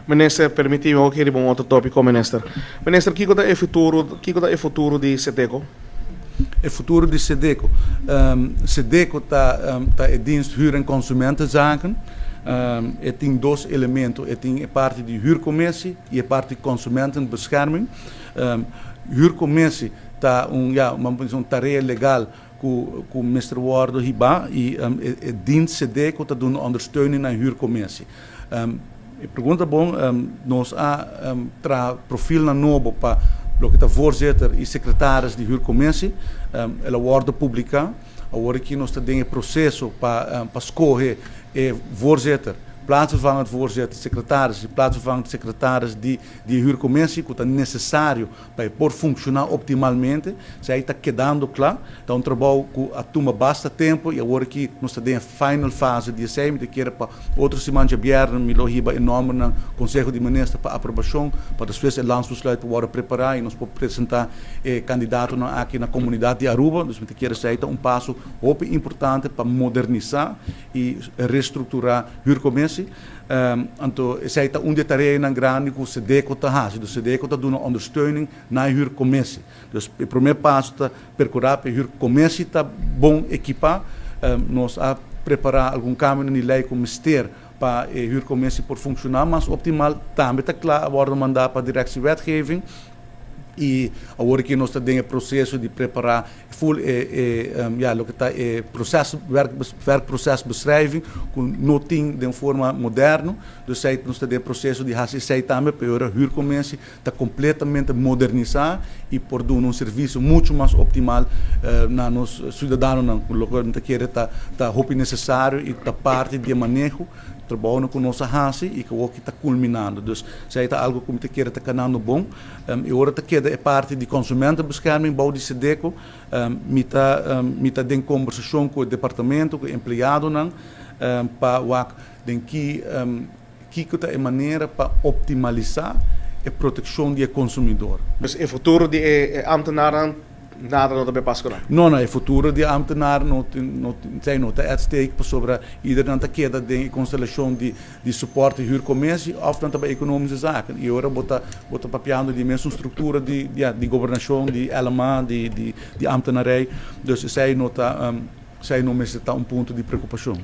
Minister, permití mi aki riba un otro tópiko, Minister. Minister, kiko ta e futuro, kiko ta e futuro di Sedeco? E futuro di Sedeco. Sedeco ta e Dienst Huur- en Consumentenzaken. E tin dos elemento. E tin e parti di huurcommissie i e parti di consumentenbescherming. Huurcommissie ta un, ja, un tarea legal ku mester wòrdu hibá i e dienst Sedeco ta duna ondersteuning na e huurcommissie. E pregunta bon, nos a traha profilnan nobo pa loke ta voorzitter i sekretaris di huurcommissie. El a wòrdu publiká. Awor aki nos ta den e proseso pa skohe e voorzitter, plaatsvervangend voorzitter, sekretaris i plaatsvervangend sekretaris di e huurcommissie ku ta nesesario pa e por funciona optimalmente. Esey ta kedando cla. Ta un trabou cu a tuma basta tempo y awor aki nos ta den e final fase di esey. Mi ta kere pa otro siman djabièrnè mi lo hiba e nombernan Conseho di Minister pa aprobacion pa despues e landsbesluit por wordo prepara y nos por presenta e candidatonan aki na comunidad di Aruba. Dus mi ta kere esey ta un paso hopi importante pa modernisa y restructura huurcommissie. Anto esei ta un di e tareanan grandi ku Sedeco ta hasi. Dus Sedeco ta duna ondersteuning na e huurcommissie. Dus e promé paso ta perkurá pa e huurcommissie ta bon ekipá. Nos a prepará algun kambionan di lei ku mester pa e huurcommissie por funshoná mas optimal. Tambe ta kla a wòrdu mandá pa Directie Wetgeving i awor aki nos ta den e proseso di prepará Full e e ya loke ta e proces werk werkprocesbeschrijving ku no tin den forma moderno. Dus esei nos ta den proseso di hasi esei tambe pa e ora huurcommissie ta completamente modernisá i por duna un servisio muchu mas optimal na nos ciudadanonan. Loke mi ta kere ta ta hopi necesario i ta parti di e maneho. Trabounan ku nos a hasi i ku awoki ta kulminando. Dus esei ta algu ku mi ta kere ta kanando bon. E ora ta keda e parti di consumentenbescherming bou di Sedeco. Mi ta mi ta den kombersashon ku e departamento, ku e empleadonan pa wak den ki kiko ta e manera pa optimalisá e protekshon di e konsumidor. Dus e futuro di e ambtenarnan nada no ta bay pas ku nan? No, no, e futuro di e ambtenar no tin no tin esei no ta at stake pasobra iedernan ta keda den e konstelashon di di support di huurcommissie of nan ta bay economische zaken y ora bo ta bo ta papiando di mesun structura di ya di gobernacion di LMA di di di ambtenarij dus esey no ta esey no mester ta un punto di preocupacion.